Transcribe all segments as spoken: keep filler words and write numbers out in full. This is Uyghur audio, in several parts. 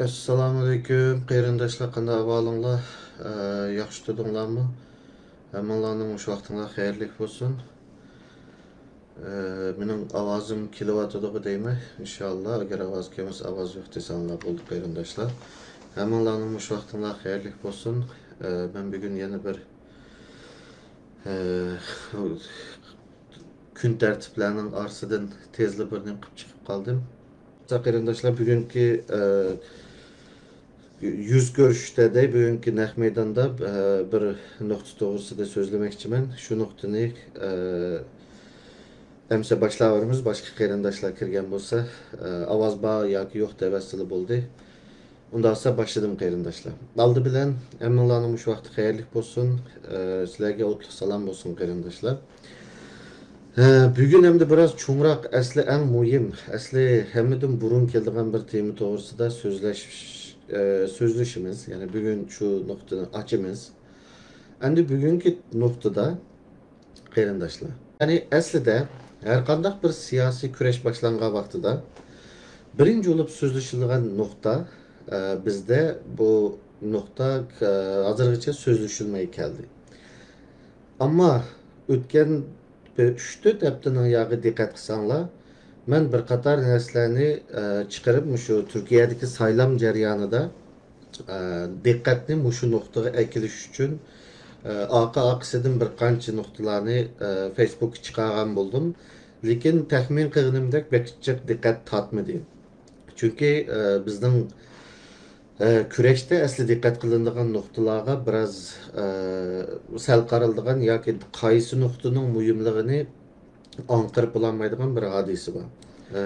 ئەسسالامۇئەلەيكۇم، قېرىنداشلار، قانداق ئەھۋالىڭلار؟ ئە، ياخشى تۇردۇڭلارمۇ؟ ھەممىڭلارنىڭ مۇشۇ ۋاقتىڭلار خەيرلىك بولسۇن. ئە، مېنىڭ ئاۋازىم كېلىۋاتىدۇغۇ دەيمەن. ئىنشاللا، ئەگەر ئاۋاز كەلمىسە، ئاۋاز يوق دېسەڭلار بولدى، قېرىنداشلار. ھەممىڭلارنىڭ مۇشۇ ۋاقتىڭلار خەيرلىك بولسۇن. ئە، مەن بۈگۈن يەنە بىر، ئە، كۈن تەرتىپلەرنىڭ ئارىسىدىن تېزلا بىرنى قىلىپ چىقىپ قالدىم. قېرىنداشلار، بۈگۈنكى، ئە، يۈز كۆرۈشۈشتە دەي، بۈگۈنكى نەق مەيداندا، ئە، بىر نۇقتا توغرىسىدا سۆزلىمەكچىمەن. شۇ نۇقتىنى، ئە، ئەمسە باشلاۋېرىمىز. باشقا قېرىنداشلار كىرگەن بولسا، ئە، ئاۋاز بار ياكى يوق دەۋەتسىلا بولدى. ئۇنداقسا باشلىدىم، قېرىنداشلار. ئالدى بىلەن ھەممىڭلارنىڭ مۇشۇ ۋاقتى خەيرلىك بولسۇن. ئە، سىلەرگە ئوتلۇق سالام بولسۇن، قېرىنداشلار. ھە، بۈگۈن ئەمدى بىراز چوڭراق، ئەسلى ئەڭ مۇھىم، ئەسلى ھەممىدىن بۇرۇن كېلىدىغان بىر تېما توغرىسىدا سۆزلەش، ئە، سۆزلىشىمىز. يەنى بۈگۈن شۇ نۇقتىنى ئاچىمىز. ئەمدى بۈگۈنكى نۇقتىدا، قېرىنداشلار، يەنى ئەسلىدە ھەرقانداق بىر سىياسىي كۈرەش باشلانغان ۋاقتىدا بىرىنچى بولۇپ سۆزلىشىدىغان نۇقتا، ئە، بىزدە بۇ نۇقتا، ئە، ھازىرغىچە سۆزلىشىلمەي كەلدى. ئەمما ئۆتكەن بىر ئۈچ تۆت ھەپتىنىڭ ياغى دىققەت قىلساڭلار، مەن بىر قاتار نەرسىلەرنى، ئە، چىقىرىپ، مۇشۇ تۈركىيەدىكى سايلام جەريانىدا، ئە، دىققەتنى مۇشۇ نۇقتىغا ئەكېلىش ئۈچۈن، ئە، ئارقا-ئارقىسىدىن بىر قانچە نۇقتىلارنى، ئە، فېيسبۇكقا چىقارغان بولدۇم. لېكىن تەخمىن قىلغىنىمدەك بەك جىق دىققەت تارتمىدى. چۈنكى، ئە، بىزنىڭ ئە، كۈرەشتە ئەسلى دىققەت قىلىنىدىغان نۇقتىلارغا بىراز، ئە، سەل قارىلىدىغان ياكى قايسى نۇقتىنىڭ مۇھىملىقىنى ئاڭقىرىپ بولالمايدىغان بىر ھادىسە بار. ئە،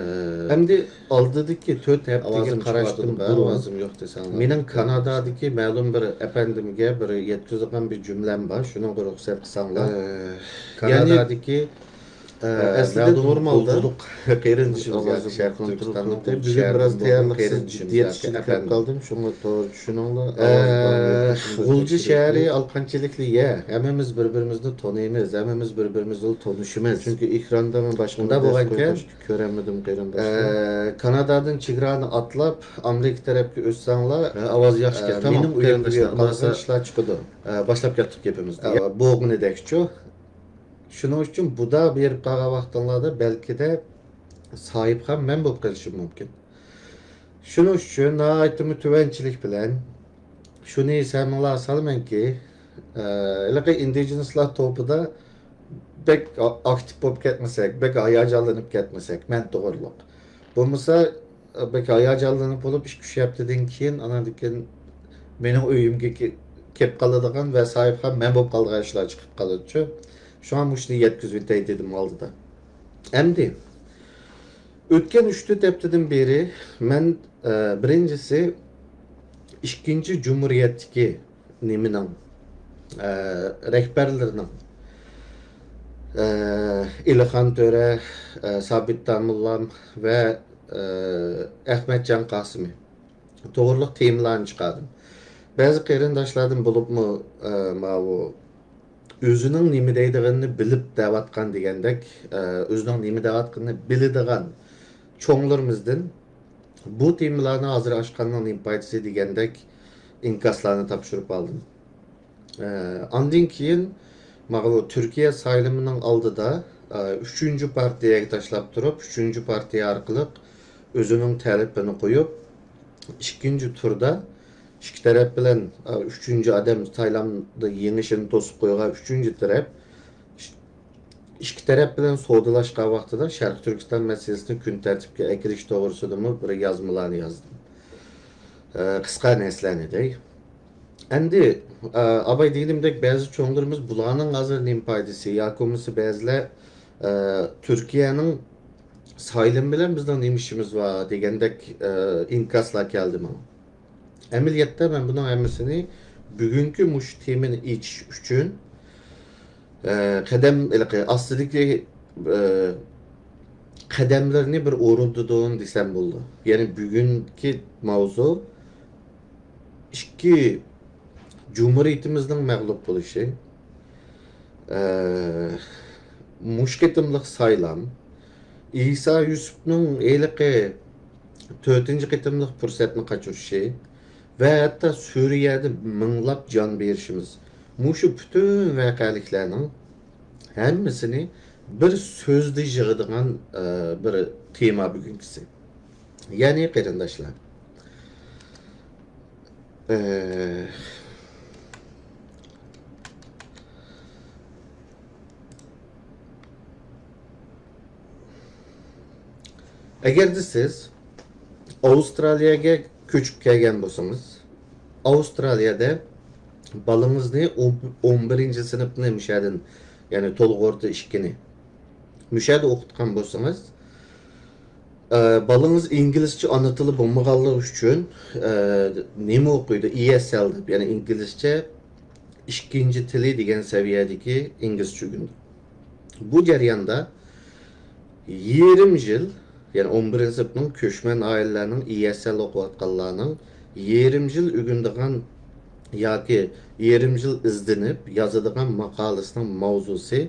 ئەمدى ئالدىدىكى تۆت ھەپتىگە ئاۋازىم قاراشتىن چىقىۋاتىدىغۇ، بۇرۇن ئاۋازىم يوق دېسەڭلار. مېنىڭ كانادادىكى مەلۇم بىر ئەپەندىمگە بىر يەتكۈزىدىغان بىر جۈملەم بار، شۇنىڭغا رۇخسەت قىلساڭلار. ئە، يەنى كانادادىكى ئە، ئەسلىدە مەلۇم نورمالدا بولغۇدۇق قېرىندىشىمىز ياكى شەرقىي تۈركىستاننىڭ بۈگۈن بىراز تەييارلىقسىز جىددىيەت ئىچىدە كېلىپ قالدىم، شۇڭا توغرا چۈشىنىڭلار. ئە، غۇلجا شەھىرى ئالقانچىلىكلى يەر. ھەممىمىز بىر-بىرىمىزنى تونۇيمىز، ھەممىمىز بىر-بىرىمىز بىلەن تونۇشىمىز. چۈنكى ئېكراندا مەن باشقا شۇنداق بولغانكەن، كۆرەلمىدىم قېرىنداشلار. ئە، كانادادىن چېگرانى ئاتلاپ، ئامېرىكا تەرەپكە ئۆتسەڭلار، ئە، ئاۋاز ياخشىكەن، ئە، تامام، مېنىڭ ئۆيۈمگە قېرىنداشلار، قارىغان ئىشلار چىقىدۇ. ئە، باشلاپ كەتتۇق گېپىمىزنى. ئە، بولغىنىدەكچۇ. شۇنىڭ ئۈچۈن بۇدا بېرىپ قالغان ۋاقتىڭلاردا بەلكىدە ساھىبخان مەن بولۇپ قېلىشىم مۇمكىن. شۇنىڭ ئۈچۈن ناھايىتىمۇ تۆۋەنچىلىك بىلەن شۇنى ئېسىڭلارغا سالىمەنكى، ئە، ھېلىقى ئىندىجېنىسلار توپىدا بەك ئا-، ئاكتىپ بولۇپ كەتمىسەك، بەك ھاياجانلىنىپ كەتمىسەك، مەن توغرۇلۇق. بولمىسا، بەك ھاياجانلىنىپ بولۇپ، ئىككى-ئۈچ ھەپتىدىن كېيىن، ئاناندىن كېيىن مېنىڭ ئۆيۈمگە كە-، كېلىپ قالىدىغان ۋە ساھىبخان مەن بولۇپ قالىدىغان ئىشلار چىقىپ قالىدىچۇ. شۇڭا مۇشۇنى يەتكۈزۈۋېتەي دېدىم ئالدىدا. ئەمدى ئۆتكەن ئۈچ-تۆت ھەپتىدىن بېرى مەن، ئە، بىرىنچىسى، ئىككىنچى جۇمھۇرىيەتتىكى نېمىنىڭ، ئە، رەھبەرلىرىنىڭ، ئە، ئېلىخان تۆرە، ئە، سابىت داموللام ۋە، ئە، ئەخمەتجان قاسىمى توغرۇلۇق تېمىلارنى چىقاردىم. بەزى قېرىنداشلاردىن بولۇپمۇ، ئە، ماۋۇ ئۆزىنىڭ نېمە دەيدىغىنىنى بىلىپ دەۋاتقان دېگەندەك، ئە، ئۆزىنىڭ نېمە دەۋاتقىنىنى بىلىدىغان چوڭلىرىمىزدىن بۇ تېمىلارنى ھازىر ئاچقاننىڭ نېمە پايدىسى دېگەندەك ئىنكاسلارنى تاپشۇرۇپ ئالدىم. ئە، ئاندىن كېيىن مانا بۇ تۈركىيە سايلىمىنىڭ ئالدىدا، ئە، ئۈچىنچى پارتىيەگە تاشلاپ تۇرۇپ، ئۈچىنچى پارتىيە ئارقىلىق ئۆزىنىڭ تەلىپىنى قويۇپ، ئىككىنچى تۈردا ئىككى تەرەپ بىلەن، ئە، ئۈچىنچى ئادەم سايلامدا يېڭىشىنى توسۇپ قويغان ئۈچىنچى تەرەپ ئىككى تەرەپ بىلەن سودىلاشقان ۋاقتىدا شەرقىي تۈركىستان مەسىلىسىنى كۈن تەرتىپكە ئەكىرىش توغرىسىدىمۇ بىر يازمىلارنى يازدىم. ئە، قىسقا نەرسىلەرنى دەي. ئەمدى، ئە، ئاباي دېگىنىمدەك بەزى چوڭلىرىمىز بۇلارنىڭ ھازىر نېمە پايدىسى ياكى بولمىسا بەزىلەر، ئە، تۈركىيەنىڭ سايلىمى بىلەن بىزنىڭ نېمە ئىشىمىز بار دېگەندەك، ئە، ئىنكاسلار كەلدى ماڭا. ئەمەلىيەتتە مەن بۇنىڭ ھەممىسىنى بۈگۈنكى مۇشۇ تېمىنى ئېچىش ئۈچۈن، ئە، قەدەم، ھېلىقى ئاستىدىكى، ئە، قەدەملىرىنى بىر ئورۇندىدىم دېسەم بولىدۇ. يەنى بۈگۈنكى ماۋزۇ ئىككى جۇمھۇرىيىتىمىزنىڭ مەغلۇپ بولۇشى، ئە، مۇشۇ قېتىملىق سايلام، ئىسا يۈسۈپنىڭ ھېلىقى تۆتىنچى قېتىملىق پۇرسەتنى قاچۇرۇشى ۋە ھەتتا سۈرىيەدە مىڭلاپ جان بېرىشىمىز، مۇشۇ پۈتۈن ۋەقەلىكلەرنىڭ ھەممىسىنى بىر سۆزدە يىغىدىغان، ئە، بىر تېما بۈگۈنكىسى. يەنى قېرىنداشلار، ئە، ئەگەردە سىز ئاۋسترالىيەگە كۆچۈپ كەلگەن بولسىڭىز، ئاۋسترالىيەدە بالىڭىزنى ئون، ئون بىرىنچى سىنىپنى مۇشەدىن، يەنى تولۇق ئورتا ئىككىنى مۇشەدە ئوقۇتقان بولسىڭىز، ئە، بالىڭىز ئىنگلىزچە ئانا تىلى بولمىغانلىقى ئۈچۈن، ئە، نېمە ئوقۇيدۇ؟ ئىي ئېس ئېل دەپ، يەنى ئىنگلىزچە ئىككىنچى تىلى دېگەن سەۋىيەدىكى ئىنگلىزچە ئۆگىنىدۇ. بۇ جەرياندا يېرىم يىل، يەنى ئون بىرىنچى سىنىپنىڭ كۆچمەن ئائىلىلەرنىڭ ئىي ئېس ئېل ئوقۇۋاتقانلارنىڭ يېرىم يىل ئۆگىنىدىغان ياكى يېرىم يىل ئىزدىنىپ يازىدىغان ماقالىسىنىڭ ماۋزۇسى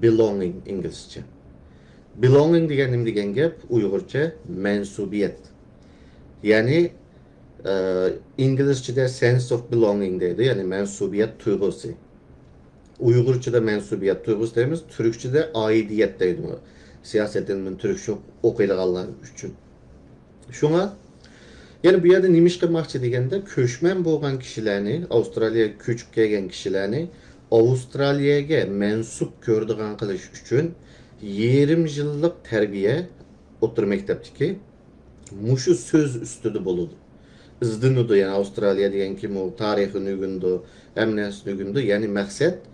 belonging ئىنگلىزچە. Belonging دېگەن نېمە دېگەن گەپ؟ ئۇيغۇرچە مەنسۇبىيەت. يەنى، ئە، ئىنگلىزچىدە sense of belonging دەيدۇ، يەنى مەنسۇبىيەت تۇيغۇسى. ئۇيغۇرچىدا مەنسۇبىيەت تۇيغۇسى دەيمىز، تۈركچىدە ئائىدىيەت دەيدۇ. سىياسەتنى تۈركچە ئوقۇيدىغانلار ئۈچۈن. شۇڭا، يەنى بۇ يەردە نېمە ئىش قىلماقچى دېگەندە، كۆچمەن بولغان كىشىلەرنى، ئاۋسترالىيەگە كۆچۈپ كەلگەن كىشىلەرنى ئاۋسترالىيەگە مەنسۇپ كۆرىدىغان قىلىش ئۈچۈن يېرىم يىللىق تەربىيە ئوتتۇرا مەكتەپتىكى مۇشۇ سۆز ئۈستىدە بولىدۇ. ئىزدىنىدۇ، يەنى ئاۋسترالىيە دېگەن كىم ئۇ، تارىخىنى ئۆگىنىدۇ، ھەممە نەرسىنى ئۆگىنىدۇ. يەنى مەقسەت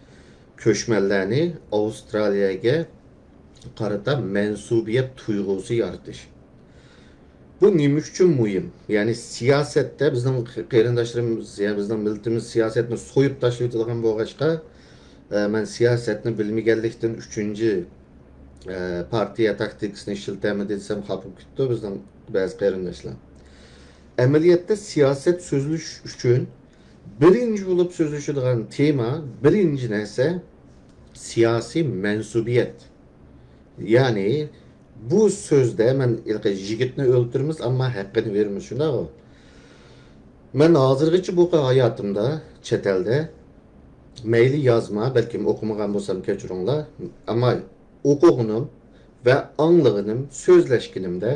كۆچمەنلەرنى ئاۋسترالىيەگە قارىتا مەنسۇبىيەت تۇيغۇسى يارىتىش. بۇ نېمە ئۈچۈن مۇھىم؟ يەنى سىياسەتتە بىزنىڭ قېرىنداشلىرىمىز، يەنى بىزنىڭ مىللىتىمىز سىياسەتنى سويۇپ تاشلىۋېتىدىغان بولغاچقا، ئە، مەن سىياسەتنى بىلمىگەنلىكتىن ئۈچىنچى، ئە، پارتىيە تاكتىكىسىنى ئىشلىتەمدى دېسەم، خاپا بولۇپ كېتىپتۇ بىزنىڭ بەزى قېرىنداشلار. ئەمەلىيەتتە سىياسەت سۆزلىشىش ئۈچۈن بىرىنچى بولۇپ سۆزلىشىدىغان تېما، بىرىنچى نەرسە سىياسىي مەنسۇبىيەت. يەنى بۇ سۆزدە مەن ھېلىقى يىگىتنى ئۆلتۈرىمىز، ئەمما ھەققىنى بېرىمىز، شۇنداقغۇ؟ مەن ھازىرغىچە بۇ ھاياتىمدا چەت ئەلدە مەيلى يازما، بەلكىم ئوقۇمىغان بولسام كەچۈرۈڭلار، ئەمما ئوقۇغىنىم ۋە ئاڭلىغىنىم، سۆزلەشكىنىمدە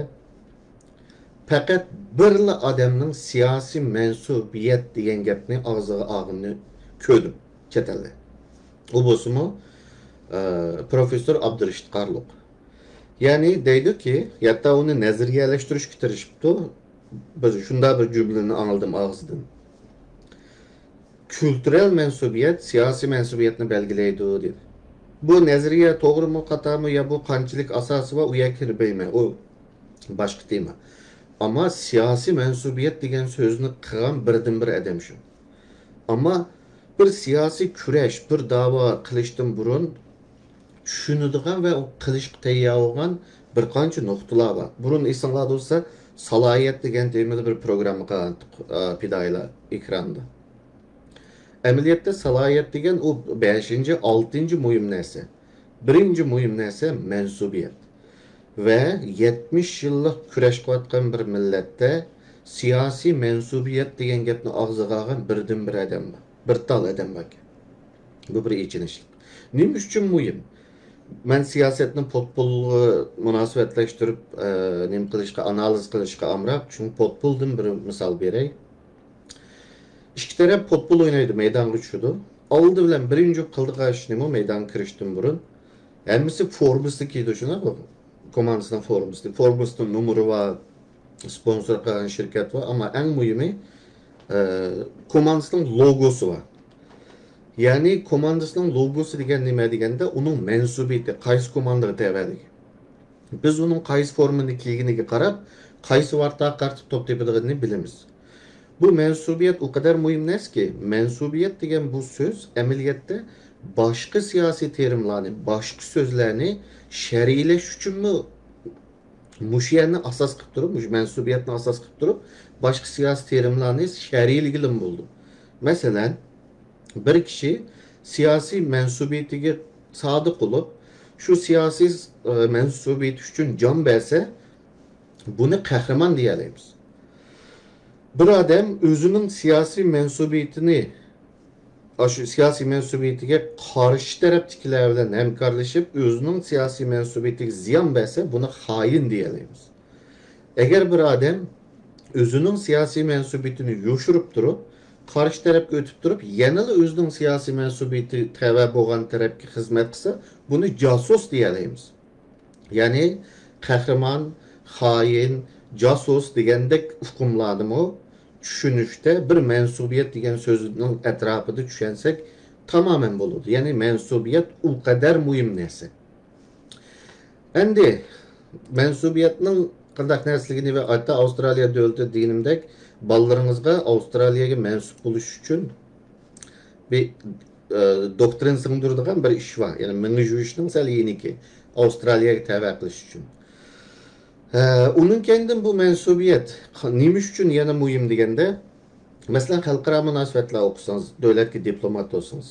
پەقەت بىرلا ئادەمنىڭ سىياسىي مەنسۇبىيەت دېگەن گەپنى ئاغزىغا ئالغىنىنى كۆردۈم چەت ئەلدە. ئۇ بولسىمۇ، ئە، پروفېسسور ئابدۇرېشىت قارلۇق. يەنى دەيدۇكى، ھەتتا ئۇنى نەزەرىيەلەشتۈرۈشكە تىرىشىپتۇ. بىر شۇنداق بىر جۈملىنى ئاڭلىدىم ئاغزىدىن. كۈلتۈرەل مەنسۇبىيەت سىياسىي مەنسۇبىيەتنى بەلگىلەيدۇ، دېدى. بۇ نەزەرىيە توغرىمۇ، خاتامۇ، يا بۇ قانچىلىك ئاساسى بار، ئۇ يەرگە كىرمەيمەن. ئۇ باشقا تېما. ئەمما سىياسىي مەنسۇبىيەت دېگەن سۆزنى قىلغان بىردىنبىر ئادەم شۇ. ئەمما بىر سىياسىي كۈرەش، بىر داۋا قىلىشتىن بۇرۇن چۈشىنىدىغان ۋە قىلىشقا تەييار بولغان بىر قانچە نۇقتىلار بار. بۇرۇن ئېسىڭلاردا بولسا، سالاھىيەت دېگەن تېمىدا بىر پروگرامما قىلغانتۇق، ئا، پىدائىيلار ئېكراندا. ئەمەلىيەتتە سالاھىيەت دېگەن ئۇ بەشىنچى، ئالتىنچى مۇھىم نەرسە. بىرىنچى مۇھىم نەرسە مەنسۇبىيەت. ۋە يەتمىش يىللىق كۈرەش قىلىۋاتقان بىر مىللەتتە سىياسىي مەنسۇبىيەت دېگەن گەپنى ئاغزىغا ئالغان بىردىنبىر ئادەم بار. بىر تال ئادەم باركەن. بۇ بىر ئېچىنىشلىق. نېمە ئۈچۈن مۇھىم؟ مەن سىياسەتنى پۇتبولغا مۇناسىۋەتلەشتۈرۈپ، ئە، نېمە قىلىشقا، ئانالىز قىلىشقا ئامراق. شۇڭا پۇتبولدىن بىر مىسال بېرەي. ئىككى تەرەپ پۇتبول ئوينايدۇ، مەيدانغا چۈشىدۇ. ئالدى بىلەن بىرىنچى قىلىدىغان ئىش نېمە؟ مەيدانغا كىرىشتىن بۇرۇن ھەممىسى فورمىسىنى كىيىدۇ، شۇنداقمۇ؟ كوماندىسىنىڭ فورمىسىنى. فورمىسىنىڭ نومۇرى بار، سپونسور قىلغان شىركەت بار، ئەمما ئەڭ مۇھىمى، ئە، كوماندىسىنىڭ لوگوسى بار. يەنى كوماندىسىنىڭ لوگوسى دېگەن نېمە دېگەندە، ئۇنىڭ مەنسۇبىيىتى، قايسى كوماندىغا تەۋەلىكى. بىز ئۇنىڭ قايسى فورمىنى كىيگىنىگە قاراپ، قايسى ۋارتاغا قارىتىپ توپ تېپىدىغىنىنى بىلىمىز. بۇ مەنسۇبىيەت ئۇ قەدەر مۇھىم نەرسىكى، مەنسۇبىيەت دېگەن بۇ سۆز ئەمەلىيەتتە باشقا سىياسىي تېرىملارنى، باشقا سۆزلەرنى شەرھلەش ئۈچۈنمۇ مۇشۇ يەرنى ئاساس قىلىپ تۇرۇپ، مۇشۇ مەنسۇبىيەتنى ئاساس قىلىپ تۇرۇپ، باشقا سىياسىي تېرىملارنى شەرھلىگىلىمۇ بولىدۇ. مەسىلەن، بىر كىشى سىياسىي مەنسۇبىيىتىگە سادىق بولۇپ، شۇ سىياسىي، ئە، مەنسۇبىيىتى ئۈچۈن جان بەرسە، بۇنى قەھرىمان دېيەلەيمىز. بىر ئادەم ئۆزىنىڭ سىياسىي مەنسۇبىيىتىنى، ئاشۇ سىياسىي مەنسۇبىيىتىگە قارشى تەرەپتىكىلەر بىلەن ھەمكارلىشىپ، ئۆزىنىڭ سىياسىي مەنسۇبىيىتىگە زىيان بەرسە، بۇنى خائىن دېيەلەيمىز. ئەگەر بىر ئادەم ئۆزىنىڭ سىياسىي مەنسۇبىيىتىنى يوشۇرۇپ تۇرۇپ، قارشى تەرەپكە ئۆتۈپ تۇرۇپ، يەنىلا ئۆزىنىڭ سىياسىي مەنسۇبىيىتى تەۋە بولغان تەرەپكە خىزمەت قىلسا، بۇنى جاسۇس دېيەلەيمىز. يەنى قەھرىمان، خائىن، جاسۇس دېگەندەك ئۇقۇملارنىمۇ چۈشىنىشتە بىر مەنسۇبىيەت دېگەن سۆزنىڭ ئەتراپىدا چۈشەنسەك تامامەن بولىدۇ. يەنى مەنسۇبىيەت ئۇ قەدەر مۇھىم نەرسە. ئەمدى مەنسۇبىيەتنىڭ قانداق نەرسىلىكىنى ۋە ھەتتا ئاۋسترالىيە دۆلىتى دېگىنىمدەك بالىلىرىڭىزغا ئاۋسترالىيەگە مەنسۇپ بولۇش ئۈچۈن بىر، ئە، دوكترىن سىڭدۈرىدىغان بىر ئىش بار. يەنى مېڭە يۇيۇشنىڭ سەل يېنىكى. ئاۋسترالىيەگە تەۋە قىلىش ئۈچۈن. ئە، ئۇنىڭ كەينىدىن بۇ مەنسۇبىيەت نېمە ئۈچۈن يەنە مۇھىم دېگەندە، مەسىلەن، خەلقئارا مۇناسىۋەتلەر ئوقۇسىڭىز، دۆلەتكە دىپلومات بولسىڭىز،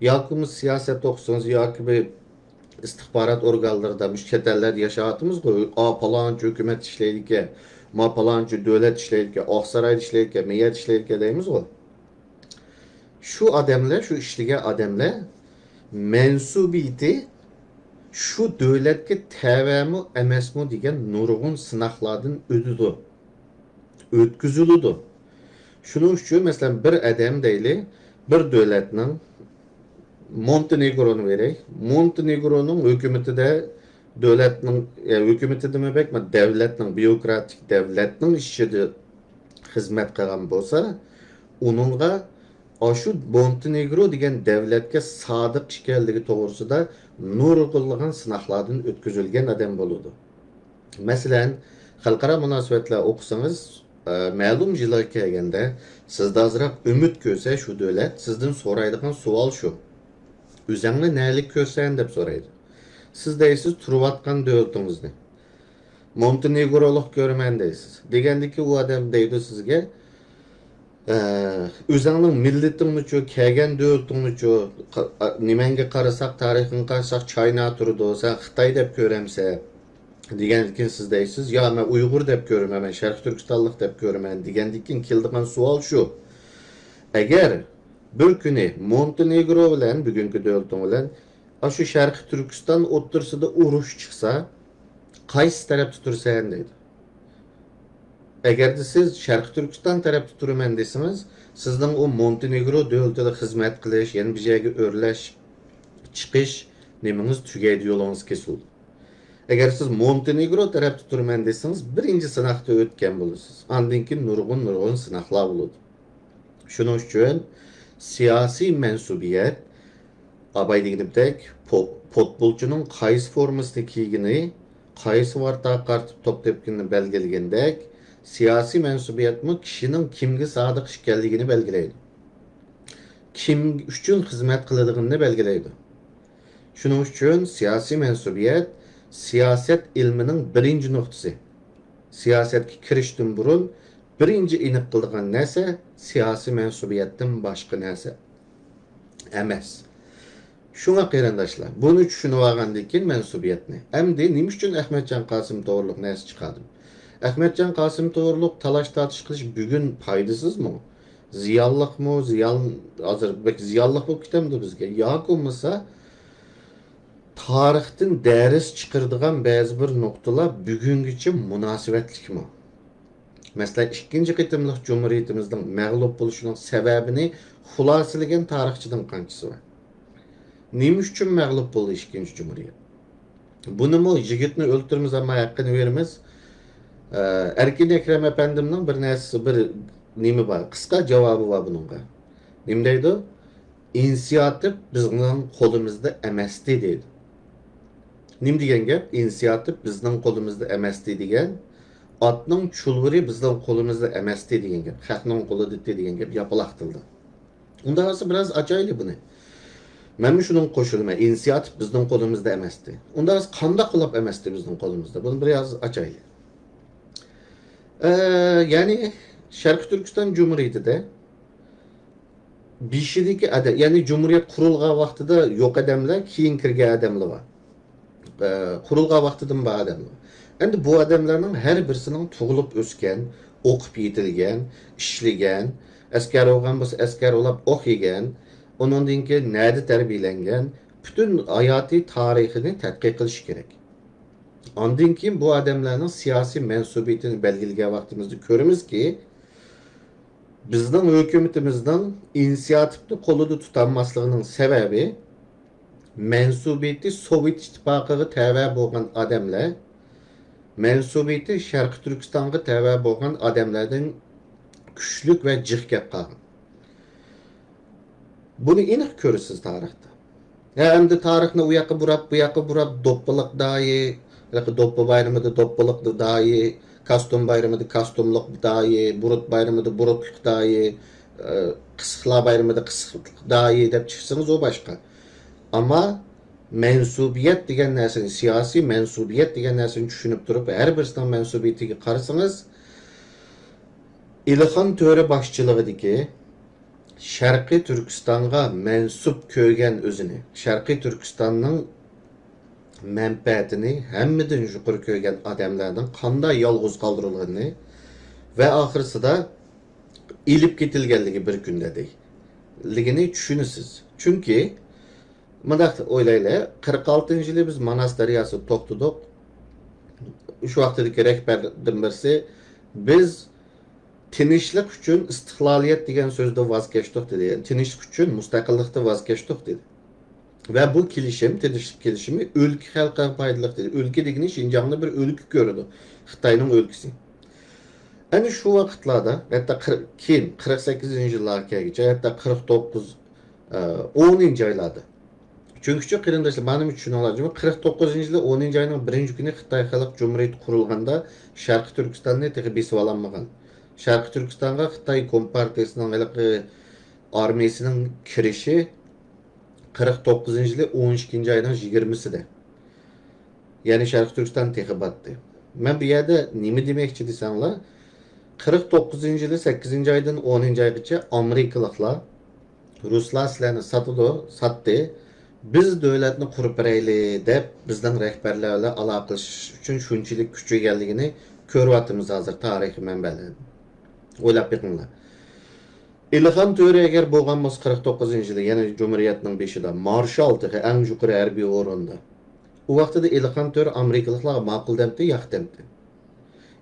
ياكى بولمىسا سىياسەت ئوقۇسىڭىز، ياكى بىر ئىستىخبارات ئورگانلىرىدا، مۇشۇ چەت ئەللەردە ياشاۋاتىمىزغۇ، ئا، پالانچى ھۆكۈمەت ئىشلەيدىكەن، ما پالانچى دۆلەت ئىشلەيدىكەن، ئاقسارايدا ئىشلەيدىكەن، مەيەردە ئىشلەيدىكەن دەيمىزغۇ. شۇ ئادەملەر، شۇ ئىشلىگەن ئادەملەر مەنسۇبىيىتى شۇ دۆلەتكە تەۋەمۇ ئەمەسمۇ دېگەن نۇرغۇن سىناقلاردىن ئۆتىدۇ، ئۆتكۈزۈلىدۇ. شۇنىڭ ئۈچۈن، مەسىلەن، بىر ئادەم دەيلى، بىر دۆلەتنىڭ، مونتېنېگرونى بېرەي، مونتېنېگرونىڭ ھۆكۈمىتىدە، دۆلەتنىڭ، يا، ھۆكۈمىتىدىمۇ بەك، دەۋلەتنىڭ، بيۇروكراتىك دەۋلەتنىڭ ئىچىدە خىزمەت قىلغان بولسا، ئۇنىڭغا ئاشۇ مونتېنېگرو دېگەن دەۋلەتكە سادىق ئىكەنلىكى توغرىسىدا نۇرغۇنلىغان سىناقلاردىن ئۆتكۈزۈلگەن ئادەم بولىدۇ. مەسىلەن، خەلقئارا مۇناسىۋەتلەر ئوقۇسىڭىز، ئە، مەلۇم يىللارغا كەلگەندە، سىزدە ئازراق ئۈمىد كۆرسە شۇ دۆلەت، سىزدىن سورايدىغان سوئال شۇ. «ئۆزەڭنى نەلىك كۆرسەن؟» دەپ سورايدۇ. سىز دەيسىز، «تۇرۇۋاتقان دۆلىتىڭىزنى.» «مونتېنېگرولۇق كۆرىمەن» دەيسىز. دېگەندىكىن ئۇ ئادەم دەيدۇ سىزگە، ئە، «ئۆزەڭنىڭ مىللىتىڭنىچۇ، كەلگەن دۆلىتىڭنىچۇ، قا-، ئا، نېمەڭگە قارىساق، تارىخىڭغا قارىساق، چاينا تۇرىدۇ، سەن خىتاي دەپ كۆرەمسەن؟» دېگەندىكىن سىز دەيسىز، «يا، مەن ئۇيغۇر دەپ كۆرىمەن، مەن شەرقىي تۈركىستانلىق دەپ كۆرىمەن» دېگەندىكىن كېلىدىغان سوئال شۇ. ئەگەر بىر كۈنى مونتېنېگرو بىلەن، بۈگۈنكى دۆلىتىڭ بىلەن، ئاشۇ شەرقىي تۈركىستان ئوتتۇرىسىدا ئۇرۇش چىقسا، قايسى تەرەپتە تۇرىسەن دەيدۇ. ئەگەردە سىز شەرقىي تۈركىستان تەرەپتە تۇرىمەن دېسىڭىز، سىزنىڭ ئۇ مونتېنېگرو دۆلىتىدە خىزمەت قىلىش، يەنە بىر يەرگە ئۆرلەش، چىقىش نېمىڭىز تۈگەيدۇ، يولىڭىز كېسىلىدۇ. ئەگەر سىز مونتېنېگرو تەرەپتە تۇرىمەن دېسىڭىز، بىرىنچى سىناقتا ئۆتكەن بولىسىز. ئاندىن كېيىن نۇرغۇن، نۇرغۇن سىناقلار بولىدۇ. شۇنىڭ ئۈچۈن سىياسىي مەنسۇبىيەت، ئاباي دېگىنىمدەك، پو-، پۇتبولچىنىڭ قايسى فورمىسىنى كىيگىنى، قايسى ۋارتاغا قارىتىپ توپ تەپكىنىنى بەلگىلىگەندەك، سىياسىي مەنسۇبىيەتمۇ كىشىنىڭ كىمگە سادىق ئىكەنلىكىنى بەلگىلەيدۇ. كىم ئۈچۈن خىزمەت قىلىدىغىنىنى بەلگىلەيدۇ. شۇنىڭ ئۈچۈن سىياسىي مەنسۇبىيەت سىياسەت ئىلمىنىڭ بىرىنچى نۇقتىسى. سىياسەتكە كىرىشتىن بۇرۇن بىرىنچى ئېنىق قىلىدىغان نەرسە سىياسىي مەنسۇبىيەتتىن باشقا نەرسە ئەمەس. شۇڭا قېرىنداشلار، بۇنى چۈشىنىۋالغاندىن كېيىن مەنسۇبىيەتنى. ئەمدى نېمە ئۈچۈن ئەخمەتجان قاسىم توغرۇلۇق نەرسە چىقاردىم؟ ئەخمەتجان قاسىم توغرۇلۇق تالاش-تارتىش قىلىش بۈگۈن پايدىسىزمۇ؟ زىيانلىقمۇ؟ زىيان، ھازىر بەك زىيانلىق بولۇپ كېتەمدۇ بىزگە؟ ياكى بولمىسا، تارىختىن دەرس چىقىرىدىغان بەزى بىر نۇقتىلار بۈگۈنگىچە مۇناسىۋەتلىكمۇ؟ مەسىلەن، ئىككىنچى قېتىملىق جۇمھۇرىيىتىمىزنىڭ مەغلۇپ بولۇشىنىڭ سەۋەبىنى خۇلاسىلىگەن تارىخچىدىن قانچىسى بار؟ نېمە ئۈچۈن مەغلۇپ بولدى ئىككىنچى جۇمھۇرىيەت؟ بۇنىمۇ يىگىتنى ئۆلتۈرىمىز، ئەمما ھەققىنى بېرىمىز. ئە، ئەركىن ئەكرەم ئەپەندىمنىڭ بىر نەرسىسى، بىر نېمە بار، قىسقا جاۋابى بار بۇنىڭغا. نېمە دەيدۇ؟ «ئىنسىياتىپ بىزنىڭ قولىمىزدا ئەمەستى» دەيدۇ. نېمە دېگەن گەپ؟ «ئىنسىياتىپ بىزنىڭ قولىمىزدا ئەمەستى» دېگەن، «ئاتنىڭ چۇلۋۇرى بىزنىڭ قولىمىزدا ئەمەستى» دېگەن گەپ، «خەقنىڭ قولىدا» دېگەن گەپ ياپىلاق تىلدا. ئۇنداق بولسا بىراز ئاچايلى بۇنى. مەنمۇ شۇنىڭغا قوشۇلىمەن. «ئىنسىياتىپ بىزنىڭ قولىمىزدا ئەمەستى». ئۇنداق بولسا قانداق قىلىپ ئەمەستى بىزنىڭ قولىمىزدا؟ بۇنى بىراز ئاچايلى. ئە، يەنى شەرقىي تۈركىستان جۇمھۇرىيىتىدە بېشىدىكى ئادەم، يەنى جۇمھۇرىيەت قۇرۇلغان ۋاقتىدا يوق ئادەملەر، كېيىن كىرگەن ئادەملەر بار. ئە، قۇرۇلغان ۋاقتىدىن بار ئادەملەر. ئەمدى بۇ ئادەملەرنىڭ ھەر بىرسىنىڭ تۇغۇلۇپ ئۆسكەن، ئوقۇپ يېتىلگەن، ئىشلىگەن، ئەسكەر بولغان بولسا ئەسكەر بولاپ ئوق يېگەن، ئۇنىڭدىن كېيىن نەدە تەربىيەلەنگەن، پۈتۈن ھاياتىي تارىخىنى تەتقىق قىلىش كېرەك. ئاندىن كېيىن بۇ ئادەملەرنىڭ سىياسىي مەنسۇبىيىتىنى بەلگىلىگەن ۋاقتىمىزدا كۆرىمىزكى، بىزنىڭ ھۆكۈمىتىمىزنىڭ ئىنىسىياتىپنى قولىدا تۇتالماسلىقىنىڭ سەۋەبى، مەنسۇبىيىتى سوۋېت ئىتتىپاقىغا تەۋە بولغان ئادەملەر، مەنسۇبىيىتى شەرقىي تۈركىستانغا تەۋە بولغان ئادەملەردىن كۈچلۈك ۋە جىق كەپ قالغان. بۇنى ئېنىق كۆرىسىز تارىختا. ھە، ئەمدى تارىخنى ئۇ ياققا بۇراپ، بۇ ياققا بۇراپ، دوپپىلىق دايى، ھېلىقى دوپپا بايرىمىدا دوپپىلىق دايى، كاستۇم بايرىمىدا كاستۇملۇق دايى، بۇرۇت بايرىمىدا بۇرۇتلۇق دايى، ئە، قىسىقلار بايرىمىدا قىسىقلىق دايى دەپ چىقسىڭىز، ئۇ باشقا. ئەمما مەنسۇبىيەت دېگەن نەرسىنى، سىياسىي مەنسۇبىيەت دېگەن نەرسىنى چۈشىنىپ تۇرۇپ، ھەر بىرسىنىڭ مەنسۇبىيىتىگە قارىسىڭىز، ئىلىخان تۆرە باشچىلىقىدىكى شەرقىي تۈركىستانغا مەنسۇپ كۆرگەن ئۆزىنى، شەرقىي تۈركىستاننىڭ مەنپەئەتىنى ھەممىدىن يۇقىرى كۆرگەن ئادەملەرنىڭ قانداق يالغۇز قالدۇرۇلغىنىنى ۋە ئاخىرسىدا ئېلىپ كېتىلگەنلىكى بىر كۈندە دېگەنلىكىنى چۈشىنىسىز. چۈنكى مۇنداق ئويلايلى، قىرىق ئالتىنچى يىلى بىز ماناس دەرياسىدا توختىدۇق. شۇ ۋاقتىدىكى رەھبەردىن بىرسى، بىز تىنچلىق ئۈچۈن ئىستىقلالىيەت دېگەن سۆزدىن ۋاز كەچتۇق دېدى. يەنى تىنچلىق ئۈچۈن مۇستەقىللىقتىن ۋاز كەچتۇق دېدى. ۋە بۇ كېلىشىم، تىنچلىق كېلىشىمى ئۆلكە خەلقىگە پايدىلىق دېدى. ئۆلكە دېگىنى شىنجاڭنى بىر ئۆلكە كۆرىدۇ. خىتاينىڭ ئۆلكىسى. ئەنە شۇ ۋاقىتلاردا، ھەتتا قىر-، كېيىن قىرىق سەككىزىنچى يىللارغا كەلگۈچە، ھەتتا قىرىق توققۇز، ئە، ئونىنچى ئايلاردا. چۈنكىچۇ قېرىنداشلار، مانا چۈشىنىڭلار، قىرىق توققۇزىنچى يىلى ئونىنچى ئاينىڭ بىرىنچى كۈنى خىتاي خەلق جۇمھۇرىيىتى قۇرۇلغاندا شەرقىي تۈركىستاننى تېخى بېسىۋالالمىغان. شەرقىي تۈركىستانغا خىتاي كومپارتىيىسىنىڭ ھېلىقى ئارمىيىسىنىڭ كىرىشى قىرىق توققۇزىنچى يىلى ئون ئىككىنچى ئاينىڭ يىگىرمىسىدە. يەنى شەرقىي تۈركىستان تېخى باتتى. مەن بۇ يەردە نېمە دېمەكچى دېسەڭلار، قىرىق توققۇزىنچى يىلى سەككىزىنچى ئايدىن ئونىنچى ئايغىچە ئامېرىكىلىقلار، رۇسلار سىلەرنى ساتىدۇ، ساتتى. بىز دۆلەتنى قۇرۇپ بېرەيلى دەپ، بىزنىڭ رەھبەرلەر بىلەن ئالاقىلىشىش ئۈچۈن شۇنچىلىك كۈچەيگەنلىكىنى كۆرۈۋاتىمىز ھازىر تارىخىي مەنبەلەردىن. ئويلاپ بېقىڭلار. ئىلىخان تۆرە ئەگەر بولغان بولسا، قىرىق توققۇزىنچى يىلى، يەنى جۇمھۇرىيەتنىڭ بېشىدا مارشال تېخى ئەڭ يۇقىرى ھەربىي ئورۇندا. ئۇ ۋاقتىدا ئىلىخان تۆرە ئامېرىكىلىقلارغا ماقۇل دەمتى، ياق دەمتى.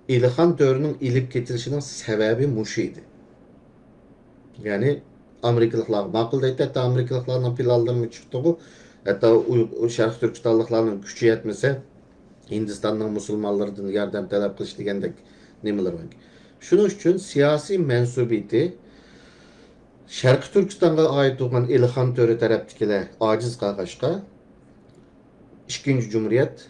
ئىلىخان تۆرىنىڭ ئېلىپ كېتىلىشىنىڭ سەۋەبى مۇشۇ ئىدى. يەنى ئامېرىكىلىقلارغا ماقۇل دەيتتى، ھەتتا ئامېرىكىلىقلارنىڭ پىلانلىرىمۇ چىقتىغۇ، ھەتتا ئۇ، ئۇ شەرقىي تۈركىستانلىقلارنىڭ كۈچى يەتمىسە، ھىندىستاننىڭ مۇسۇلمانلىرىدىن ياردەم تەلەپ قىلىش دېگەندەك نېمىلىرى بار. شۇنىڭ ئۈچۈن سىياسىي مەنسۇبىيىتى شەرقىي تۈركىستانغا ئائىت بولغان ئىلىخان تۆرە تەرەپتىكىلەر ئاجىز قالغاچقا، ئىككىنچى جۇمھۇرىيەت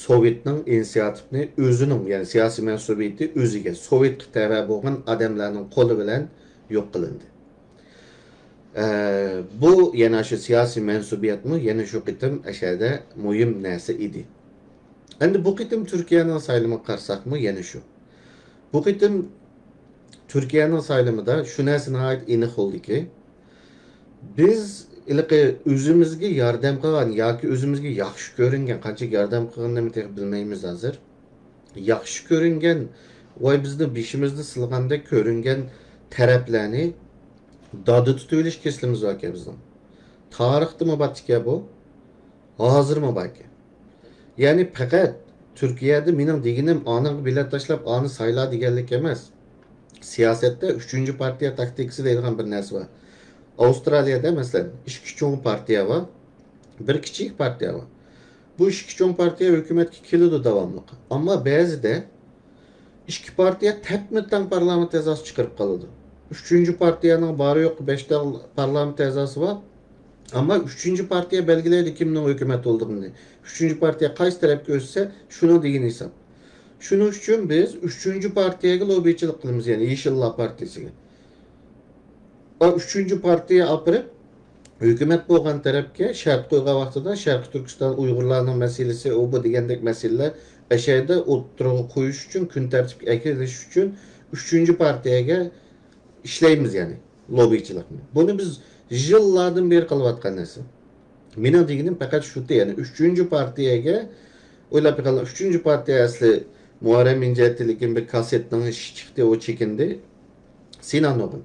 سوۋېتنىڭ ئىنىسىياتىپنى ئۆزىنىڭ، يەنى سىياسىي مەنسۇبىيىتى ئۆزىگە، سوۋېتقا تەۋە بولغان ئادەملەرنىڭ قولى بىلەن يوق قىلىندى. ئە، بۇ يەنە شۇ سىياسىي مەنسۇبىيەتمۇ يەنە شۇ قېتىم ئەشەدە مۇھىم نەرسە ئىدى. ئەمدى بۇ قېتىم تۈركىيەنىڭ سايلىمىغا قارىساقمۇ يەنە شۇ. بۇ قېتىم تۈركىيەنىڭ سايلىمىدا شۇ نەرسە ناھايىتى ئېنىق بولدىكى، بىز ھېلىقى ئۆزىمىزگە ياردەم قىلغان ياكى ئۆزىمىزگە ياخشى كۆرۈنگەن، قانچىلىك ياردەم قىلغىنىنى تېخى بىلمەيمىز ھازىر. ياخشى كۆرۈنگەن، ۋاي بىزنى بېشىمىزنى سىلىغاندەك كۆرۈنگەن تەرەپلەرنى دادا تۇتۇۋېلىش كېسىلىمىز باركەن بىزنىڭ. تارىختىمۇ بارتىكەن بۇ، ھازىرمۇ باركەن. يەنى پەقەت تۈركىيەدە مېنىڭ دېگىنىم ئانىڭغا بېلەت تاشلاپ ئانى سايلا دېگەنلىك ئەمەس. سىياسەتتە ئۈچىنچى پارتىيە تاكتىكىسى دەيدىغان بىر نەرسە بار. ئاۋسترالىيەدە مەسىلەن ئىككى چوڭ پارتىيە بار، بىر كىچىك پارتىيە بار. بۇ ئىككى چوڭ پارتىيە ھۆكۈمەتكە كېلىدۇ داۋاملىق. ئەمما بەزىدە ئىككى پارتىيە تەپمۇتەڭ پارلامېنت ئەزاسى چىقىرىپ قالىدۇ. ئۈچىنچى پارتىيەنىڭ بارى يوقى بەش تال پارلامېنت ئەزاسى بار. ئەمما ئۈچىنچى پارتىيە بەلگىلەيدۇ كىمنىڭ ھۆكۈمەت بولىدىغىنىنى. ئۈچىنچى پارتىيە قايسى تەرەپكە ئۆتسە، شۇنىڭ دېگىنى ھېساب. شۇنىڭ ئۈچۈن بىز ئۈچىنچى پارتىيەگە لوببىچىلىق قىلىمىز، يەنى يېشىللار پارتىيىسىگە. ئا، ئۈچىنچى پارتىيە ئاپىرىپ، ھۆكۈمەت بولغان تەرەپكە شەرت قويغان ۋاقتىدا شەرقىي تۈركىستان ئۇيغۇرلارنىڭ مەسىلىسى، ئۇ بۇ دېگەندەك مەسىلىلەر ئەشەدە ئوتتۇرىغا قويۇش ئۈچۈن، كۈن تەرتىپكە ئەكېلىش ئۈچۈن ئۈچىنچى پارتىيەگە ئىشلەيمىز، يەنى لوببىچىلىقنى. بۇنى بىز يىللاردىن بېرى قىلىۋاتقان نەرسە. مېنىڭ دېگىنىم پەقەت شۇ، يەنى ئۈچىنچى پارتىيەگە ئويلاپ بېقىڭلار، ئۈچىنچى پارتىيە ئەسلى مۇھەررەم ئىنجەتتى، لېكىن بىر كاسسېتنىڭ ئىشى چىقتى، ئۇ چېكىندى. سىنان ئوغان.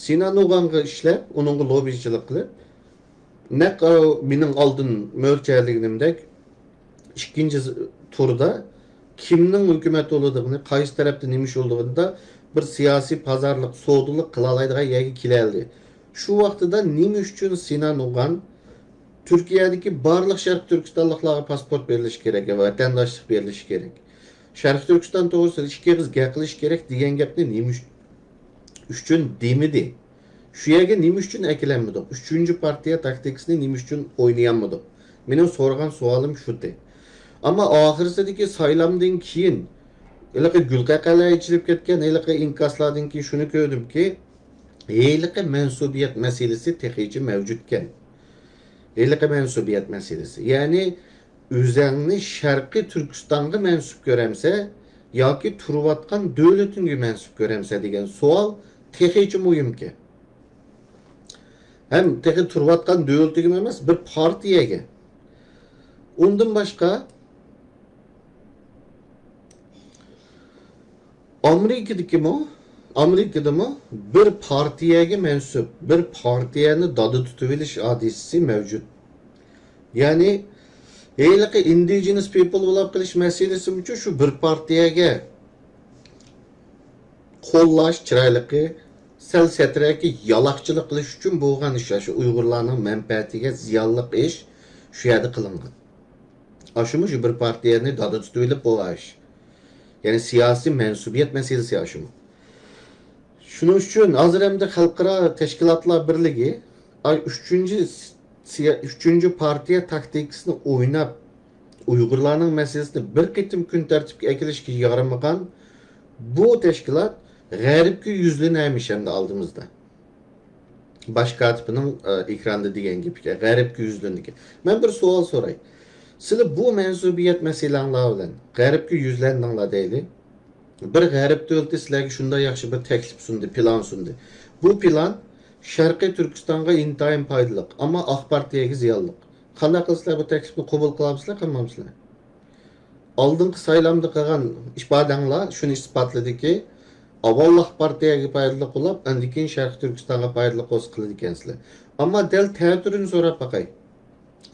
سىنان ئوغانغا ئىشلەپ، ئۇنىڭغا لوببىچىلىق قىلىپ، نەق، ئە، مېنىڭ ئالدىن مۆلچەرلىگىنىمدەك، ئىككىنچى تۇردا كىمنىڭ ھۆكۈمەت بولىدىغىنى، قايسى تەرەپتە نېمە ئىش بولىدىغىنىدا بىر سىياسىي، پازارلىق، سودىلىق قىلالايدىغان يەرگە كېلەلدى. شۇ ۋاقتىدا نېمە ئۈچۈن سىنان ئوغان تۈركىيەدىكى بارلىق شەرقىي تۈركىستانلىقلارغا پاسپورت بېرىلىشى كېرەك، ۋەتەنداشلىق بېرىلىشى كېرەك، شەرقىي تۈركىستان توغرىسىدا ئىككى ئېغىز گەپ قىلىش كېرەك دېگەن گەپنى نېمە ئۈچ-، ئۈچۈن دېمىدى؟ شۇ يەرگە نېمە ئۈچۈن ئەكېلەلمىدۇق؟ ئۈچىنچى پارتىيە تاكتىكىسىنى نېمە ئۈچۈن ئوينىيالمىدۇق؟ مېنىڭ سورىغان سوئالىم شۇدى. ئەمما ئاخىرسىدىكى سايلامدىن كېيىن ھېلىقى گۈلقەقەلەر ئېچىلىپ كەتكەن، ھېلىقى ئىنكاسلاردىن كېيىن شۇنى كۆردۈمكى، ھېلىقى مەنسۇبىيەت مەسىلىسى تېخىچە مەۋجۇتكەن. ھېلىقى مەنسۇبىيەت مەسىلىسى. يەنى ئۆزەڭنى شەرقىي تۈركىستانغا مەنسۇپ كۆرەمسە ياكى تۇرۇۋاتقان دۆلىتىڭگە مەنسۇپ كۆرەمسە دېگەن سوئال تېخىچە مۇھىمكەن. ھەم تېخى تۇرۇۋاتقان دۆلىتىگىمۇ ئەمەس، بىر پارتىيەگە. ئۇندىن باشقا، ئامېرىكىدىكىمۇ، ئامېرىكىدىمۇ بىر پارتىيەگە مەنسۇپ، بىر پارتىيەنى دادا تۇتۇۋېلىش ھادىسىسى مەۋجۇت. يەنى، ھېلىقى ئىندىجېنس پىپل بولۇپ قېلىش مەسىلىسىمۇچۇ شۇ بىر پارتىيەگە قوللاش چىرايلىقى، سەل سەترەكى يالاقچىلىق قىلىش ئۈچۈن بولغان ئىش، شۇ ئۇيغۇرلارنىڭ مەنپەئەتىگە زىيانلىق ئىش شۇ يەردە قىلىنغان. ئاشۇمۇ شۇ بىر پارتىيەنى دادا تۇتۇۋېلىپ بولغان ئىش. يەنى سىياسىي مەنسۇبىيەت مەسىلىسى ئاشۇمۇ. شۇنىڭ ئۈچۈن ھازىر ئەمدى خەلقئارا تەشكىلاتلار بىرلىكى، ئاي، ئۈچىنچى سىيا-، ئۈچىنچى پارتىيە تاكتىكىسىنى ئويناپ، ئۇيغۇرلارنىڭ مەسىلىسىنى بىر قېتىم كۈن تەرتىپكە ئەكېلىشكە يارىمىغان بۇ تەشكىلات غەربكە يۈزلىنەرمىش ئەمدى ئالدىمىزدا. باش كاتىپنىڭ، ئە، ئېكراندا دېگەن گېپىكەن، غەربكە يۈزلەندىكەن. مەن بىر سوئال سوراي. سىلەر بۇ مەنسۇبىيەت مەسىلەڭلار بىلەن غەربكە يۈزلەندىڭلار دەيلى. بىر غەرب دۆلىتى سىلەرگە شۇنداق ياخشى بىر تەكلىپ سۇندى، پىلان سۇندى. بۇ پىلان شەرقىي تۈركىستانغا ئىنتايىن پايدىلىق، ئەمما ئاق پارتىيەگە زىيانلىق. قانداق قىلىسىلەر بۇ تەكلىپنى قوبۇل قىلامسىلەر، قىلمامسىلەر؟ ئالدىنقى سايلامدا قىلغان ئىپادەڭلار شۇنى ئىسپاتلىدىكى، ئاۋۋال ئاق پارتىيەگە پايدىلىق بولۇپ، ئاندىن كېيىن شەرقىي تۈركىستانغا پايدىلىق بولسا قىلىدىكەنسىلەر. ئەمما دەل تەتۈرىنى سوراپ باقاي.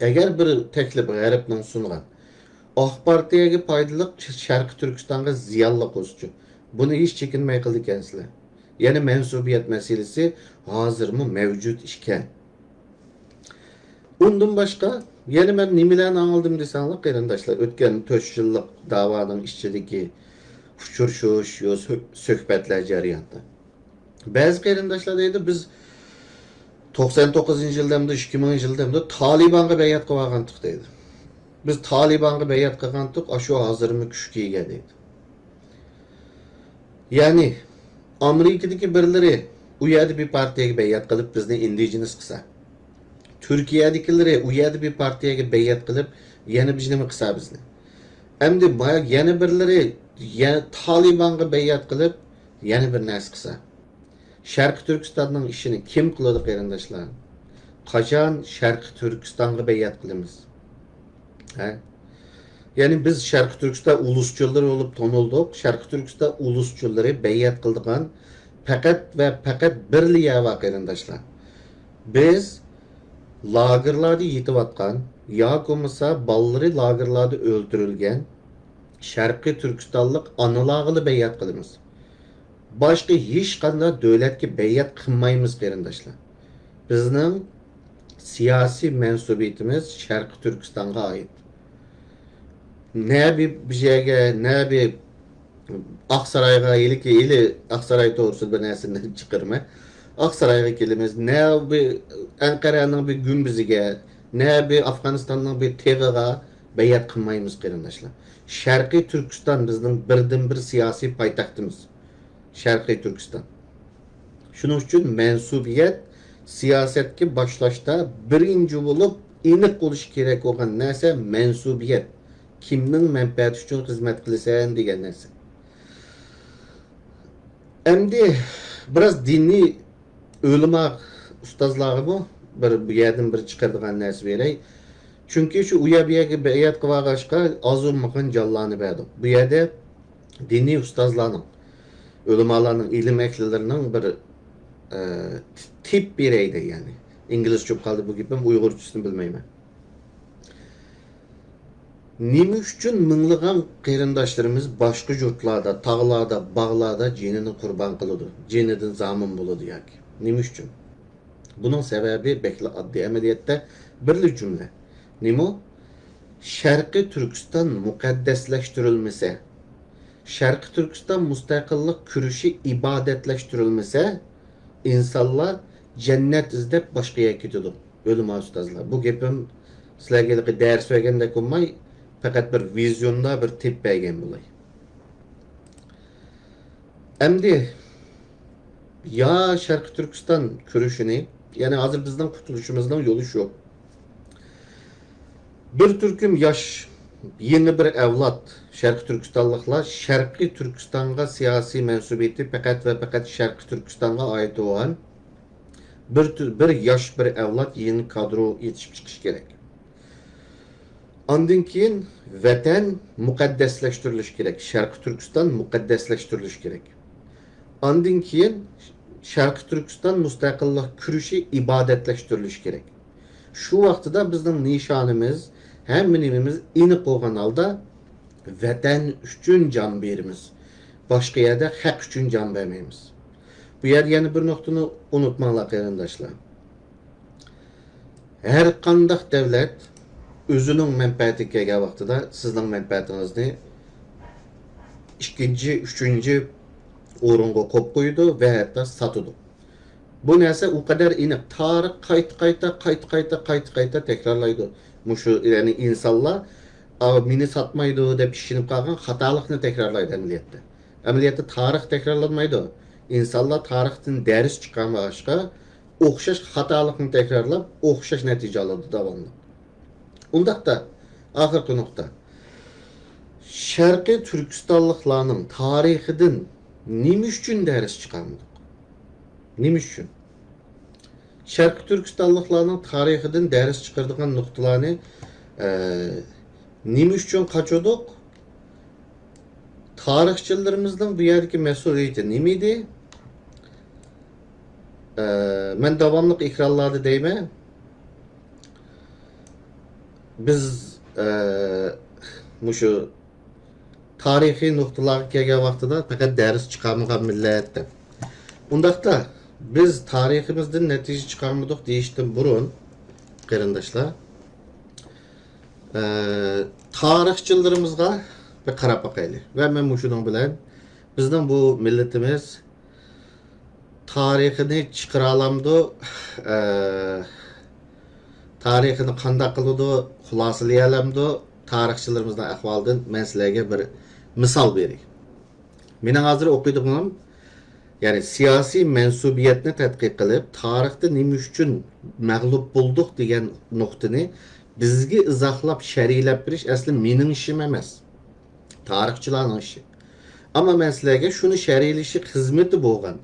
ئەگەر بىر تەكلىپ غەربنىڭ سۇنغان، ئاق پارتىيەگە پايدىلىق، شەرقىي تۈركىستانغا زىيانلىق بولسىچۇ، بۇنى ھېچ چېكىنمەي قىلىدىكەنسىلەر. يەنى مەنسۇبىيەت مەسىلىسى ھازىرمۇ مەۋجۇت ئىكەن. ئۇندىن باشقا، يەنە مەن نېمىلەرنى ئاڭلىدىم دېسەڭلار، قېرىنداشلار، ئۆتكەن تۆت يىللىق داۋانىڭ ئىچىدىكى ئۇچرىشىش، يو-، سۆ-، سۆھبەتلەر جەريانىدا. بەزى قېرىنداشلار دەيدۇ، بىز توقسان توققۇزىنچى يىلدىمدۇ، ئىككى مىڭىنچى يىلدىمدۇ تالىبانغا بەيئەت قىلىۋالغانتۇق دەيدۇ. بىز تالىبانغا بەيئەت قىلغانتۇق، ئاشۇ ھازىرمۇ كۈچكە ئىگە دەيدۇ. يەنى، ئامېرىكىدىكى بىرلىرى ئۇ يەردە بىر پارتىيەگە بەيئەت قىلىپ، بىزنى ئىندىجېنس قىلسا، تۈركىيەدىكىلىرى ئۇ يەردە بىر پارتىيەگە بەيئەت قىلىپ، يەنە بىر نېمە قىلسا بىزنى. ئەمدى ما-، يەنە بىرلىرى يەنە تالىبانغا بەيئەت قىلىپ، يەنە بىر نەرسە قىلسا. شەرقىي تۈركىستاننىڭ ئىشىنى كىم قىلىدۇ، قېرىنداشلار؟ قاچان شەرقىي تۈركىستانغا بەيئەت قىلىمىز؟ ھە؟ يەنى بىز شەرقىي تۈركىستان ئۇلۇسچىلىرى بولۇپ تونۇلدۇق. شەرقىي تۈركىستان ئۇلۇسچىلىرى بەيئەت قىلىدىغان پەقەت ۋە پەقەت بىرلا يەر بار، قېرىنداشلار. بىز لاگېرلاردا يېتىۋاتقان ياكى بولمىسا بالىلىرى لاگېرلاردا ئۆلتۈرۈلگەن شەرقىي تۈركىستانلىق ئانىلارغىلا بەيئەت قىلىمىز. باشقا ھېچقانداق دۆلەتكە بەيئەت قىلمايمىز، قېرىنداشلار. بىزنىڭ سىياسىي مەنسۇبىيىتىمىز شەرقىي تۈركىستانغا ئائىت. نە بىر، بىر يەرگە، نە بىر ئاقسارايغا، ھېلىكى، ھېلى ئاقساراي توغرىسىدا بىر نەرسىنى چىقىرىمەن. ئاقسارايغا كېلىمىز، نە بىر ئەنقەرەنىڭ بىر گۈمبىزىگە، نە بىر ئافغانىستاننىڭ بىر تېغىغا بەيئەت قىلمايمىز، قېرىنداشلار. شەرقىي تۈركىستان بىزنىڭ بىردىنبىر سىياسىي پايتەختىمىز. شەرقىي تۈركىستان. شۇنىڭ ئۈچۈن مەنسۇبىيەت سىياسەتكە باشلاشتا بىرىنچى بولۇپ ئېنىق بولۇشى كېرەك بولغان نەرسە مەنسۇبىيەت. كىمنىڭ مەنپەئەتى ئۈچۈن خىزمەت قىلىسەن دېگەن نەرسە. ئەمدى بىراز دىنىي ئۆلىما ئۇستازلارغىمۇ بىر، بۇ يەردىن بىر چىقىرىدىغان نەرسە بېرەي. چۈنكى شۇ ئۇ يەر بۇ يەرگە بەيئەت قىلىۋالغاچقا، ئاز بولمىغان جانلارنى بەردۇق. بۇ يەردە دىنىي ئۇستازلارنىڭ، ئۆلىمالارنىڭ، ئىلىم ئەھلىلىرىنىڭ بىر، ئە، تىپ بېرەي دەي، يەنى. ئىنگلىزچە بولۇپ قالدى بۇ گېپىم، ئۇيغۇرچىسىنى بىلمەيمەن. نېمە ئۈچۈن مىڭلىغان قېرىنداشلىرىمىز باشقا يۇرتلاردا، تاغلاردا، باغلاردا جېنىنى قۇربان قىلىدۇ، جېنىدىن زامىن بولىدۇ ياكى؟ نېمە ئۈچۈن؟ بۇنىڭ سەۋەبى بەكلا ئاددىي، ئەمەلىيەتتە بىرلا جۈملە. نېمە ئۇ؟ شەرقىي تۈركىستان مۇقەددەسلەشتۈرۈلمىسە، شەرقىي تۈركىستان مۇستەقىللىق كۈرىشى ئىبادەتلەشتۈرۈلمىسە، ئىنسانلار جەننەت ئىزدەپ باشقا يەرگە كېتىدۇ. ئۆلىما ئۇستازلار، بۇ گېپىم سىلەرگە ھېلىقى دەرس بەرگەندەك بولماي، پەقەت بىر ۋىزيوندا بىر تىپ بەرگەن بولاي. ئەمدى يا شەرقىي تۈركىستان كۈرىشىنى، يەنى ھازىر بىزنىڭ قۇتۇلۇشىمىزنىڭ يولى شۇ. بىر تۈركۈم ياش، يېڭى بىر ئەۋلاد شەرقىي تۈركىستانلىقلار شەرقىي تۈركىستانغا سىياسىي مەنسۇبىيىتى پەقەت ۋە پەقەت شەرقىي تۈركىستانغا ئائىت بولغان بىر تۈ-، بىر ياش، بىر ئەۋلاد يېڭى كادرو يېتىشىپ چىقىشى كېرەك. ئاندىن كېيىن ۋەتەن مۇقەددەسلەشتۈرۈلۈشى كېرەك، شەرقىي تۈركىستان مۇقەددەسلەشتۈرۈلۈشى كېرەك. ئاندىن كېيىن شەرقىي تۈركىستان مۇستەقىللىق كۈرىشى ئىبادەتلەشتۈرۈلۈشى كېرەك. شۇ ۋاقتىدا بىزنىڭ نىشانىمىز، ھەممە نېمىمىز ئېنىق بولغان ھالدا ۋەتەن ئۈچۈن جان بېرىمىز. باشقا يەردە خەق ئۈچۈن جان بەرمەيمىز. بۇ يەردە يەنە بىر نۇقتىنى ئۇنتۇماڭلار، قېرىنداشلار. ھەر قانداق دۆلەت ئۆزىنىڭ مەنپەئەتىگە كەلگەن ۋاقتىدا سىزنىڭ مەنپەئەتىڭىزنى ئىككىنچى، ئۈچىنچى ئورۇنغا قويۇپ قويىدۇ ۋە ھەتتا ساتىدۇ. بۇ نەرسە ئۇ قەدەر ئېنىق. تارىخ قايتا-قايتا، قايتا-قايتا، قايتا-قايتا تەكرارلايدۇ. مۇشۇ، يەنى ئىنسانلار، ئا، مېنى ساتمايدۇ دەپ ئىشىنىپ قالغان خاتالىقنى تەكرارلايدۇ ئەمەلىيەتتە. ئەمەلىيەتتە تارىخ تەكرارلانمايدۇ. ئىنسانلار تارىختىن دەرس چىقارمىغاچقا، ئوخشاش خاتالىقنى تەكرارلاپ، ئوخشاش نەتىجە ئالىدۇ داۋاملىق. ئۇنداقتا، ئاخىرقى نۇقتا. شەرقىي تۈركىستانلىقلارنىڭ تارىخىدىن نېمە ئۈچۈن دەرس چىقارمىدۇق؟ نېمە ئۈچۈن؟ شەرقىي تۈركىستانلىقلارنىڭ تارىخىدىن دەرس چىقىرىدىغان نۇقتىلارنى، ئە، نېمە ئۈچۈن قاچۇردۇق؟ تارىخچىلىرىمىزنىڭ بۇ يەردىكى مەسئۇلىيىتى نېمە ئىدى؟ ئە، مەن داۋاملىق ئېكرانلاردا دەيمەن، بىز، ئە، مۇشۇ تارىخىي نۇقتىلارغا كەلگەن ۋاقتىدا پەقەت دەرس چىقارمىغان مىللەت دەپ. ئۇنداقتا بىز تارىخىمىزدىن نەتىجە چىقارمىدۇق دېيىشتىن بۇرۇن، قېرىنداشلار، ئە، تارىخچىلىرىمىزغا بىر قاراپ باقايلى. ۋە مەن مۇشۇنىڭ بىلەن بىزنىڭ بۇ مىللىتىمىز تارىخىنى چىقىرالامدۇ؟ ئە، تارىخىنى قانداق قىلىدۇ؟ خۇلاسىلىيالامدۇ؟ تارىخچىلىرىمىزنىڭ ئەھۋالىدىن مەن سىلەرگە بىر مىسال بېرەي. مېنىڭ ھازىر ئوقۇيدىغىنىم، يەنى سىياسىي مەنسۇبىيەتنى تەتقىق قىلىپ، تارىختا نېمە ئۈچۈن مەغلۇپ بولدۇق دېگەن نۇقتىنى بىزگە ئىزاھلاپ، شەرھلەپ بېرىش ئەسلى مېنىڭ ئىشىم ئەمەس. تارىخچىلارنىڭ ئىشى. ئەمما مەن سىلەرگە شۇنى شەرھلىشى خىزمىتى بولغان،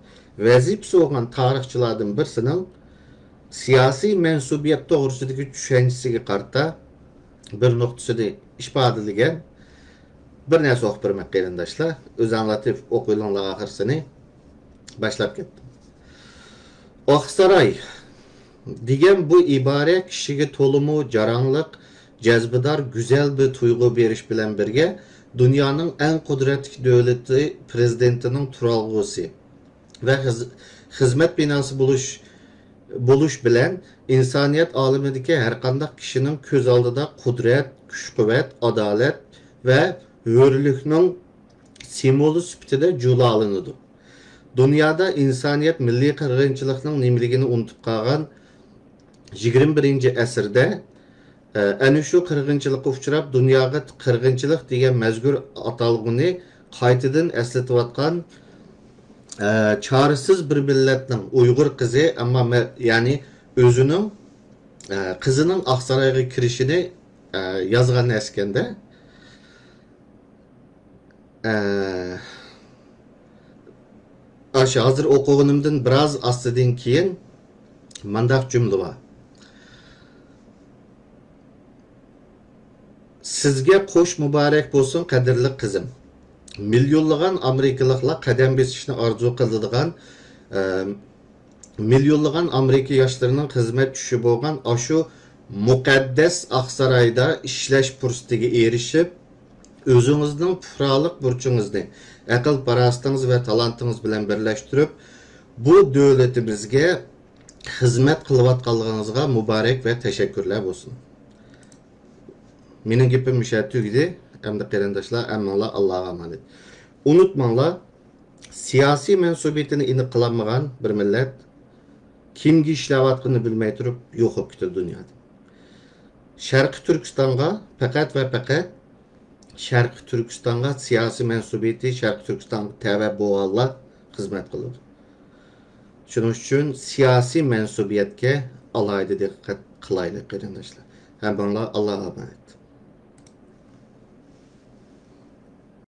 ۋەزىپىسى بولغان تارىخچىلاردىن بىرسىنىڭ سىياسىي مەنسۇبىيەت توغرىسىدىكى چۈشەنچىسىگە قارىتا بىر نۇقتىسىنى ئىپادىلىگەن بىر نەرسە ئوقۇپ بېرىمەن، قېرىنداشلار. ئۆزۈڭلار تېپىپ ئوقۇۋېلىڭلار ئاخىرسىنى. باشلاپ كەتتىم. ئاقساراي دېگەن بۇ ئىبارە كىشىگە تولىمۇ جاراڭلىق، جەزبىدار، گۈزەل بىر تۇيغۇ بېرىش بىلەن بىرگە، دۇنيانىڭ ئەڭ قۇدرەتلىك دۆلىتى پىرېزىدېنتىنىڭ تۇرالغۇسى ۋە خىز-، خىزمەت بىناسى بولۇش، بولۇش بىلەن ئىنسانىيەت ئالىمىدىكى ھەرقانداق كىشىنىڭ كۆز ئالدىدا قۇدرەت، كۈچ-قۇۋۋەت، ئادالەت ۋە ھۆرلۈكنىڭ سىمۋولى سۈپىتىدە جۇلالىنىدۇ. دۇنيادا ئىنسانىيەت مىللىي قىرغىنچىلىقنىڭ نېمىلىكىنى ئۇنتۇپ قالغان يىگىرمە بىرىنچى ئەسىردە، ئە، ئەنە شۇ قىرغىنچىلىققا ئۇچراپ، دۇنياغا قىرغىنچىلىق دېگەن مەزكۇر ئاتالغۇنى قايتىدىن ئەسلىتىۋاتقان، ئە، چارىسىز بىر مىللەتنىڭ ئۇيغۇر قىزى، ئەمما مە-، يەنى ئۆزىنىڭ، ئە، قىزىنىڭ ئاقسارايغا كىرىشىنى، ئە، يازغان نەرسىكەندە. ئە، ئاشۇ ھازىر ئوقۇغىنىمدىن بىراز ئاستىدىن كېيىن مانداق جۈملە بار. سىزگە قوش مۇبارەك بولسۇن، قەدىرلىك قىزىم. مىليونلىغان ئامېرىكىلىقلار قەدەم بېسىشنى ئارزۇ قىلىدىغان، ئە، مىليونلىغان ئامېرىكا ياشلىرىنىڭ خىزمەت چۈشى بولغان ئاشۇ مۇقەددەس ئاقسارايدا ئىشلەش پۇرسىتىگە ئېرىشىپ، ئۆزىڭىزنىڭ پۇقرالىق بۇرچىڭىزنى ئەقىل-پاراسىتىڭىز ۋە تالانتىڭىز بىلەن بىرلەشتۈرۈپ، بۇ دۆلىتىمىزگە خىزمەت قىلىۋاتقانلىقىڭىزغا مۇبارەك ۋە تەشەككۈرلەر بولسۇن. مېنىڭ گېپىم مۇشۇ يەردە تۈگىدى. ئەمدى قېرىنداشلار، ھەممىڭلار ئاللاغا ئامانەت. ئۇنتۇماڭلار، سىياسىي مەنسۇبىيىتىنى ئېنىق قىلالمىغان بىر مىللەت كىمگە ئىشلەۋاتقىنىنى بىلمەي تۇرۇپ يوقاپ كېتىدۇ دۇنيادىن. شەرقىي تۈركىستانغا پەقەت ۋە پەقەت شەرقىي تۈركىستانغا سىياسىي مەنسۇبىيىتى، شەرقىي تۈركىستانغا تەۋە بولغانلار خىزمەت قىلىدۇ. شۇنىڭ ئۈچۈن سىياسىي مەنسۇبىيەتكە ئالاھىدە دىققەت قىلايلى، قېرىنداشلار. ھەممىڭلار ئاللاغا ئامانەت.